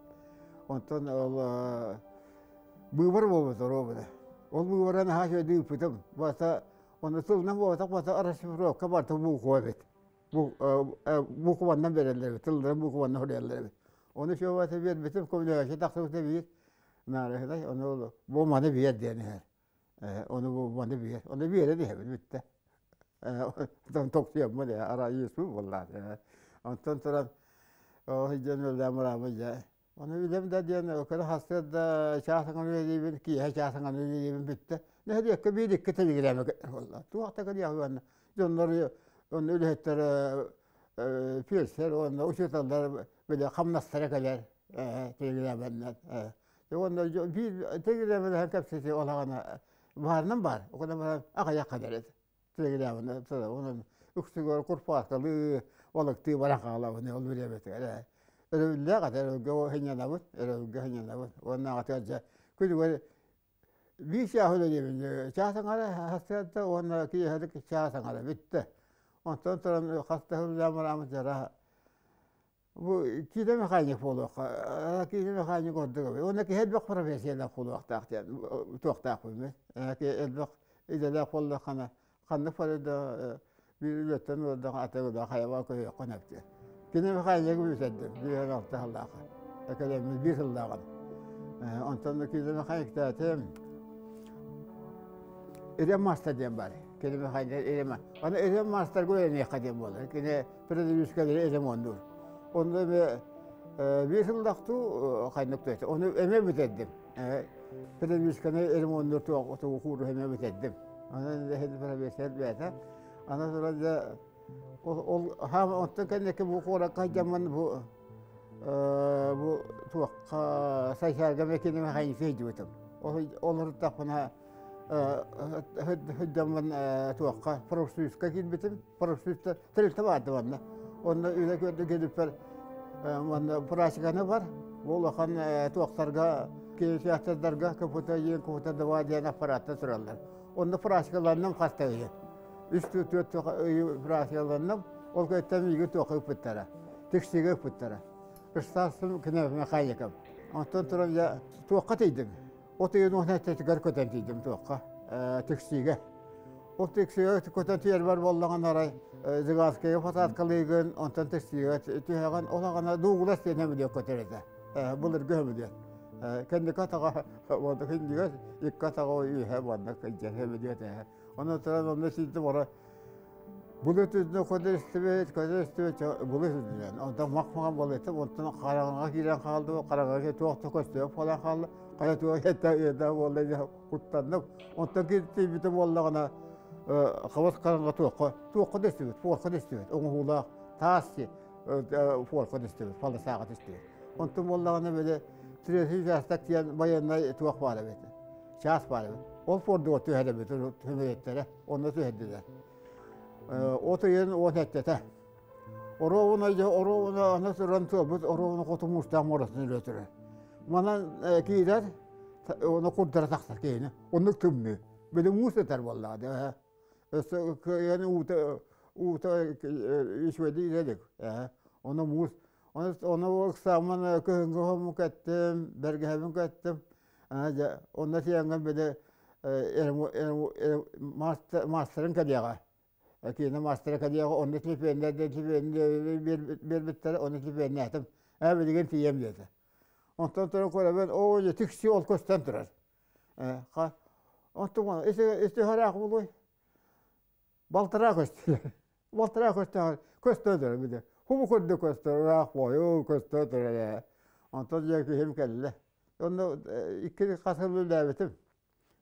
Онтон ол быыбар буолбут оруобуна. Ол быыбара наһаа үчүгэйдик ыыппытым. Бата ону тылынан буолбатах бата расшифровка барыта буква эбит. Букваннан берэллэр эбит, тылларын букваннан суруйаллар эбит. Ону Феофа биэрбитим, көмөлөһөөччү тахсыбыта биир. Наарыһыдай, ону бу маны биэр диэн иһэр. Ону бу маны биэр. Ону биэрэн иһэбин бүттэ. Онтон тохтуйаммын ээ, арайыыспын буоллаат. Онтон туран, ол дьон өллөөн барааммын дьэ Ону үлэм да диэн кыра сарсыарда чаас аҥан үлэлиибин, киэһэ чаас аҥан үлэлиибин бүттэ. Нэһилиэккэ биир икки тэлигирээмэ буолла. Туох да кэлиэх уонна дьоннор онно үлэһиттэр фельдшер уонна учууталлар били хамнастара кэлэр тэлигирээмэннэн. Уонна биир тэлигирээмэлэһэн кэпсэтии олаҕына баарынан баар. Окуна баран аҕыйах кэлэр этэ. Тэлигирээмэнэ онон үксүгэр курпааскалыы, балыктыы баран хаалабын ол бириэмэтигэр. Өрөбүллээх этэ, өрөбүлгэ сынньанабыт, өрөбүлгэ сынньанабыт. Уонна аҕатыгар дьэ күнүгэр биир чаас үлэлиибин, чаас аҥара сарсыарда уонна киэһэлик чаас аҥара бүттэ. Онтон туран хас да сыллаан бараммыт дьара бу киинэ механик буолуохха, киинэ механик ордук эбит. Уонна киһи элбэх профессиялаах буолуохтаах диэн туохтаахпын мин. Элбэх идэлээх буоллаххына ханнык бары да биир үлэттэн олордох атыгыда хайаба көһүөххэ нэптиэ. Кини Михайловы бүтэрдим, биир алта сыллааха. Академия биир сыллааҕын. Онтон Киһи Михайловтаатым. Ирем мастер диэн бар. Кини Михайлов Ирем. Аны Ирем мастерга үөрэниэххэ диэн буолар. Кини предыдущкалары Ирем оннуур. Онно эме биир сыллахтуу хайнык туйта. Ону эме бүтэрдим. Педагогическаны ремоннуур туох кууруһу эмэ бүтэрдим. Онон иһин профессор бэйэтэ. Аны туран дьэ ол хаама онтон кэнники бу куоракка дьаммын бу бу туохха Сайсаарга мэкиниме хайын сылдьыбытым. Ол ырыттахпына сылдьаммын туохха профсоюзка киирбитим. Профсоюзта тэрилтэ баарды манна. Онно үлэ көрдө келиппер манна практиканы бар. Бу улахан туохтарга кинотеатрдарга КПТ диэн КПТ 2 диэн аппараттар тураллар. Онно практикаларынан хаста ыйы. Үс түөрт ыйы практикаланным. Ол кэттэн миигин туохха ыппыттара. Тиксигэ ыппыттара. Ыстаастым механикам. Онтон туран я туохха тиийдим. От ыйын уон эттэтигэр көтөн тиийдим туохха Тиксигэ. Ол Тиксигэ көтөн тиийэрбэр буоллаҕына арай Жиганскайга посадкалыыгын, онтон Тиксигэ түһэҕин, ол аҕана Дугулас диэн сөмөлүөт көтөр этэ. Былыргы сөмөлүөт. Кэнники атаҕа уонна күндүгэр икки атаҕа үөһэ уонна кылдьар сөмөлүөт ээ. Онон туран онно сийтим ора Былыт үрдүнэн көтөр истибит, көтөр истибит, былыт үрдүнэн. Онтон мах-маҕан балыйтым, онтон хараҥаҕа киирэн хаалдым, хараҥаҕа туох да көстүбэт буолан хаалла. Хайа туох этэ ыйда буолла диэн куттанным. Онтон киирбитим буоллаҕына, хабыс хараҥа туохха, туохха да истибит, форка да истибит, оҥоһуулаах таас форка да истибит, полосаҕа түстүбүт. Онтон буоллаҕына били третий участок диэн байыаннай туох баар эбит, чаас баар эбит. Ол фордугар түһэр эбит, түһэрбиттэрэ, онно түһэрдилэр. От ыйын уот эттэтэ. Оруобуна оруобуна аны туран туолбут оруобуна хоту муустаах муоратын өлө турар. Манан киирэр, оны курдара тахсар киһини. Оннук тымныы. Били муус этэр буоллаҕа да. Өссө кыайан уута уута үчүгэйдик илик. Ону муус ону ыксааммын кыһыҥҥы хомму кэттим, бэргэһэбин кэттим. Дьэ, онно тиийэҥҥин били маастарын кэлиэҕэ. Киинэ маастара кэлиэҕэ, онно телефоннэр биэрбиттэрэ, онно телефоннаатым. Ээ, билигин тиийэм диэтэ. Онтон туран көрөбүн, оо, дьэ, тикси ол көстөн турар. Онтон ити хараах буолуой? Балтараа көстөр. Балтараа көстөөр, көстөр турар били. Хубу курдук көстөр, ыраах буойу көстөр турар ээ. Онтон дьэ киһим кэллэ. Онно икки хас сыл үлэлээбитим.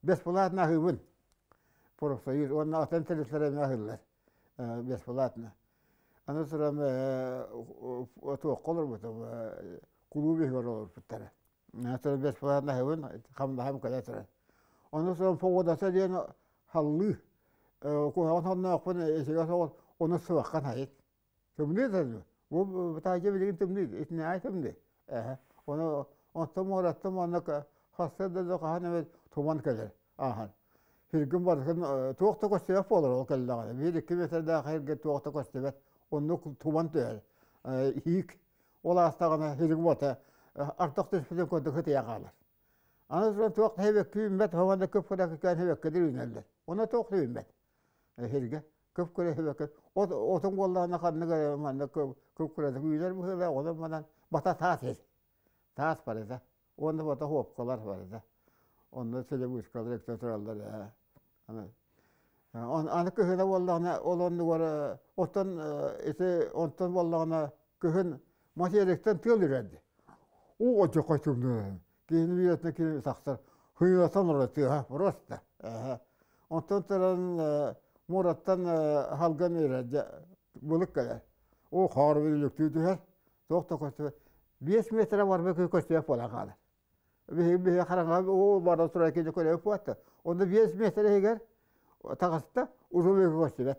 Бесплатно аһыыбын. Профсоюз уонна атын тэрилтэлэр эмиэ аһыыллар. Бесплатно. Аны туран туохха олорбутум, кулууп иһигэр олорбуттара. Туран бесплатно аһыыбын, хамнаһым кэлэ турар. Ону туран погодата диэн халлыы. Куһаҕан сонноохпун исигэ соҕус, ону сыбаххан хайыт. Тымныы да бу таһырдьа билигин тымныы, итинээҕи тымныы. Эһэ. Ону онтон муораттан маннык хаста да хаһан эмэ туман кэлэр ааһан. Сиргин барытын туох да көстүбэт буолар ол кэллэҕинэ. Биир-икки метрдээх сиргэ туох да көстүбэт. Оннук туман түһэр. Иик ол аастаҕына сириг уота ардах түспүтүн курдук ытыйа хаалар. Аны туран туох да хэбэкки үүммэт, хоманда көп-кыра кээн хэбэккэлэр үүнэллэр. Онно туох да үүммэт. Эһиргэ көп көрө хэбэккэ от отун буоллаҕына ханнык эрэ манна көп кыратык үүнэр быһыылаах, онон манан бата таас ир. Таас барыта. Уонна бата хуопкалар барыта. Онно телевышкалар экте тураллар ээ. Аны аны кыһына буоллаҕына ол оннугар оттон ити онтон буоллаҕына кыһын материктан тыал үрэрди. Уу одьохой тымныы. Киһини биэрэтинэ кини тахсар. Хыйылатан олорор тыаһа просто. Онтон туран муораттан халган үрэр былык кэлэр. Оо хаар үлүктүү түһэр. Туох да көстүбэт. 5 метр барбы көстүбэт буолан хаалар. Биһиги биһиги хараҥаҕа оо бара турар киһи көрөбүт буолта. Онно 5 метр иһигэр таҕыста уже көстүбэт.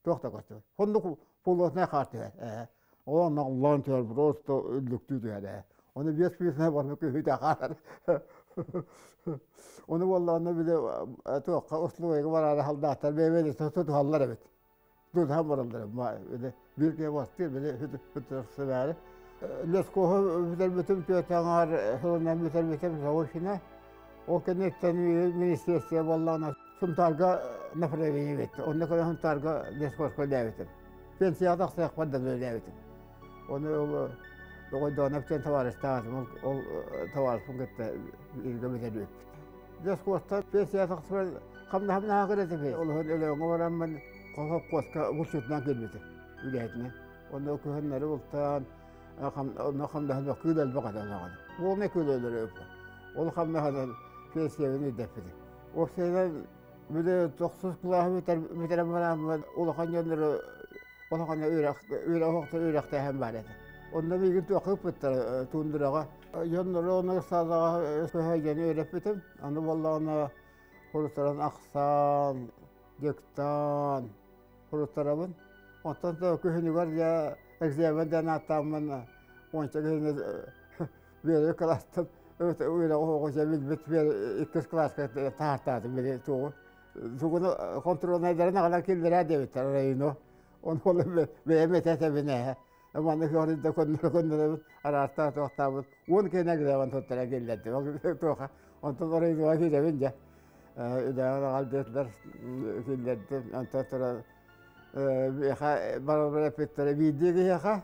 Туох да көстүбэт. Оннук полуосная хаар түһэр. Ээ. Ол онно улаан түһэр, просто үллүктүү түһэр. Ээ. Ону биэс пиэсинэ барбы күһүтэ хаалар. Ону буоллаҕына били туохха услугайга бараары халдааттар бэйэ-бэйэлэрин тутуһаллар эбит. Тутуһан бараллар. Били биир киһи бастыыр, били хүтүрсүбээри. Лескоһу бүтэрбитим түөрт аҥаар сылынан бүтэрбитим заочно. Ол кэнниттэн министерство буоллаҕына Сунтаарга направление биэрдэ. Онно кэлэн Сунтаарга лесхозка үлэлээбитим. Пенсияҕа тахсыахпар да үлэлээбитим. Ону ол Доҕойдоонов диэн табаарыстаах ол, ол табаарыспын кытта бииргэ бүтэрбиппит. Лесхозтан пенсияҕа тахсыбар хамнаһым наһаа кыра этэ. Ол иһин Өлөөҥҥө бараммын совхозка булчутунан киирбитим үлэһитинэн. Онно кыһыннары бултаан, онно хамнаһым кыыл элбэх этэ олоҕун. Буолмай кыыл өлөрө. Ол хамнаһынан пенсиябын үрдэппитим. Уопсайынан били тохсус кылааһы бүтэрэн бараммын улахан дьоннору улахан үөрэх үөрэх үөрэхтээһин баар этэ. Онно миигин туохха ыппыттара тундураҕа. Дьоннору онно саалаҕа көһө дьону үөрэппитим. Аны буоллаҕына Хурутаран ахсаан, дьыктаан хурутарабын. Оттон да күһүнүгэр дьэ экзамен диэн ааттааммын уонча киһини биэри кылаастан үөрэх оҕо дьэ билбит иккис кылааска таһаартаатым били тугу тугуну хонтуруолнайдарын аҕалан киллэрээ диэбиттэр району. Ону ол бэйэм этэ-этэбин ээ. Манна кыһарыйда көннөрө-көннөрөбүт, араастаах туохтаабыт. Уон киэнэ грабан туттара киллэрдим. Туоха. Онтон оройуоҥҥа киирэбин дьэ. Үлэҕэ аҕал диэтилэр киллэрдим. Онтон туран миэхэ барар эппиттэрэ биирдии киһиэхэ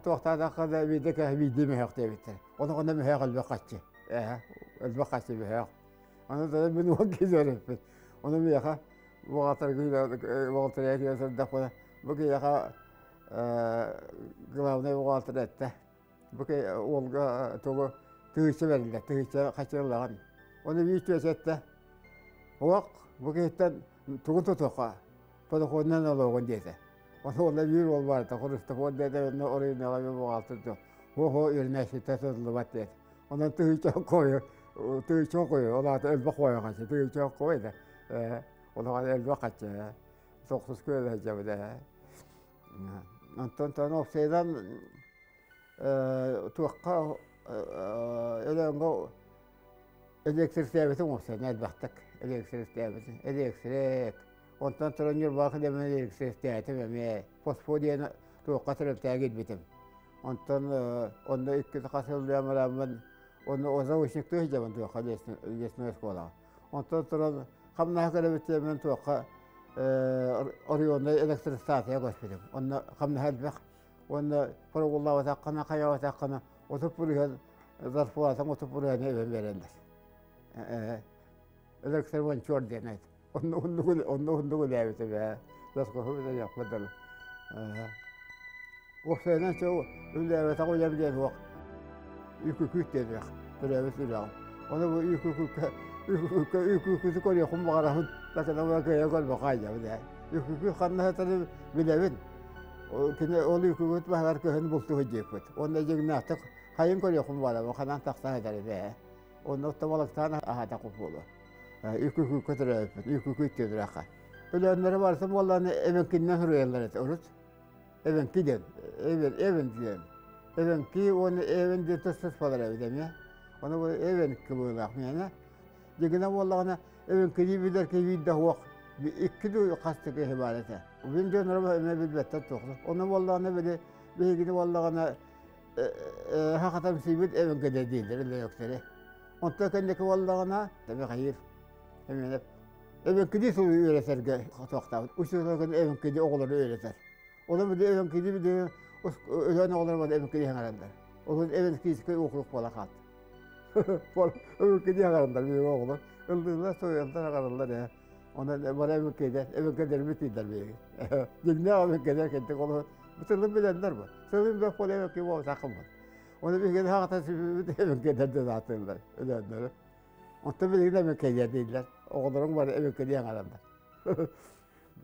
туохтаатахха да биирдэ киһи биирдии мөһөөх диэбиттэр. Ону онно мөһөөх элбэх хаччы. Ээ, элбэх хаччы мөһөөх. Аны туран мин уон киһи эппит. Ону миэхэ бухгалтер бухгалтерия киирэ сырдахпына бу киһиэхэ главный бухгалтер эттэ. Бу уолга тугу тыһыынча бэриллэр, тыһыынча хачырыллаҕын. Ону биир түөс эттэ. Уох, бу киһиттэн тугу тутуохха, подоходунан олоҕун диэтэ. Ону уола биир уол барыта, Христофор диэтэ, онно оройуонаҕа бухгалтер дьон. Хо-хо үөрэнээччиттэн сылдьыбат диэтэ. Онон тыһыынча хойу, тыһыынча хойу, ол аата элбэх хойу хаччы, тыһыынча хойу да. Улахан элбэх хаччы. Тохсус күөл сылдьабыт ээ. Онтон тон уопсайынан туохха Өлөөҥҥө электричествобытын уопсайынан элбэхтик электричествобытын электрик онтон туран Ньурбаҕа кэлэммин электричествоэтим эмиэ фосфор диэн туохха төрөптөөн киирбитим. Онтон онно икки хас сыллаан бараммын онно заочниктыы сылдьабын туохха лесной школаҕа. Онтон туран хамнаһа кэлэбит диэммин туохха оройуоннай электростанция көспүтүм. Онно хамнаһа элбэх. Уонна прогуллаабатаххына, хайаабатаххына 30 бырыһыан зарплатаҥ 30 бырыһыаны эбэн биэрэллэр. Электромонтер диэн эт. Онно онно оннук үлээбитим ээ. Доскоһу билэниэхпин дылы. Уопсайынан чэ үлээбэтэх үлэм диэн суох. Үкүкүт диэн төрөөбүт үрэҕим. Ону бу үкүкүккэ үкүкүккэ үкүкүтү көрүөхпүн баҕарабын. Такына кыайа көрбөххө айдабын ээ. Үкүкү ханна сытарын билэбин. Кини ол үкүкүт баһыгар көһөн бултуһу диэппит. Уонна дьиҥнээхтик хайын көрүөхпүн баҕарабын, ханан тахса сытар ээ. Онно тобалыктаан аһата буолуо. Үкүкүккэ төрөөбүппүт, үкүкүт диэн үрэххэ. Өлөөннөрө барыта буоллаҕына эбэҥкиннэн суруйаллар этэ урут. Эбэҥки диэн, эбэн, эбэн диэн. Эбэҥки уонна эбэн диэн тус-тус буолар эбит эмиэ. Ону бу эбэҥки быылаах миэнэ. Дьигинэ буоллаҕына эбэҥкилии билэр киһи биир да суох. Икки дуу хас да киһи баар этэ. Мин дьоннорум эмиэ билбэттэр туох. Ону буоллаҕына били биһигини буоллаҕына хахатамсыйбыт эбэҥкилэр дииллэр өлөйөктөрү. Онтон кэнники буоллаҕына Михаил Семенов эбэҥкилии сылы үөрэтэргэ туохтаабыт. Учуутал эбэҥкилии оҕолору үөрэтэр. Ону били эбэҥкилии били өлөөн оҕолор бары эбэҥкилии саҥараллар. Ол эбэҥкийскэй округ буола хаалта. Эбэҥкилии саҥараллар биһиги оҕолор. Ыллыыллар, суруйаллар, саҥараллар ээ. Онон бары эбэҥкилэр, эбэҥкилэрбит дииллэр биһиги. Дьиҥнээх эбэҥкилэр кэнтик олор тылын билэллэр бу. Тылын бөх буола эбэҥки буолбатаххын. Оны биһиги хаҕата сүбүбүт эбэҥкилэр диэн ааттыыллар өлөөннөрү. Оттон билигин эбэҥкилэр дииллэр. Оҕолоруҥ бары эбэҥкилии аҥараллар.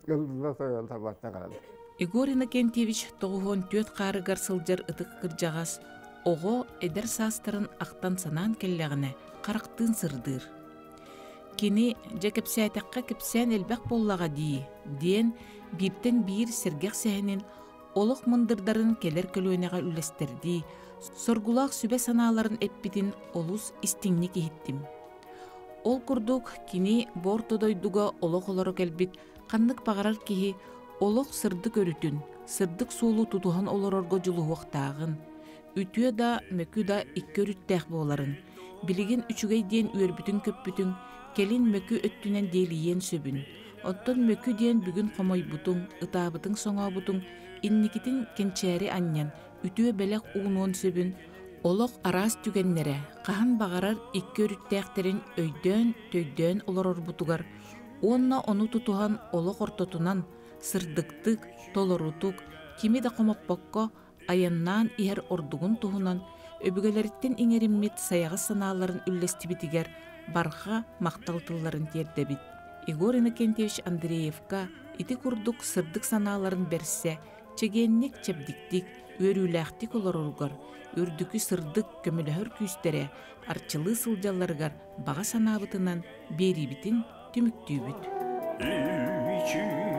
Ыллылар сойуоллар барта аҥараллар. Егор Иннокентьевич 94 хаарыгар сылдьар ытык кырдьаҕас оҕо эдэр саастарын ахтан-санаан кэллэҕинэ харахтыын сырдыыр. Кини дьэ кэпсээтэххэ кэпсээн элбэх буоллаҕа дии диэн бииртэн биир сэргэх сэһэнин олох мындырдарын кэлэр көлүөнэҕэ үллэстэрдии, соргулаах сүбэ санааларын эппитин олус истиҥник иһиттим. Ол курдук, кини бу орто дойдуга олох олоро кэлбит ханнык баҕарар киһи олох сырдык өрүтүн, сырдык суолу тутуһан олорорго дьулуһуохтааҕын, үтүө да, мөкү да икки өрүттээх буоларын, билигин үчүгэй диэн үөрбүтүҥ-көппүтүҥ, кэлин мөкү өттүнэн диэлийиэн сөбүн, Оттон мөкү диэн бүгүн хомойбутуҥ, ытаабытыҥ-соҥообутуҥ инникитин кэнчээри анньан, үтүө бэлэх уунуон сөбүн, олох араас түгэннэрэ хаһан баҕарар икки өрүттээхтэрин өйдөөн-төйдөөн олорорбутугар уонна ону тутуһан олох ортотунан сырдыктык, толорутук, кими да хомоппокко. айаннаан иһэр ордугун туһунан өбүгэлэриттэн иҥэриммит сайаҕас санааларын үллэстибитигэр барҕа махтал тылларын тиэрдэбит. Егор Иннокентьевич Андреевка ити курдук сырдык санааларын бэрсэ, чэгиэнник, чэбдиктик, үөрүүлээхтик олороругар, үрдүкү сырдык көмөлөһөр күүстэрэ арчылыы сылдьалларыгар баҕа санаабытынан биэриибитин түмүктүүбүт. Үчүгэй.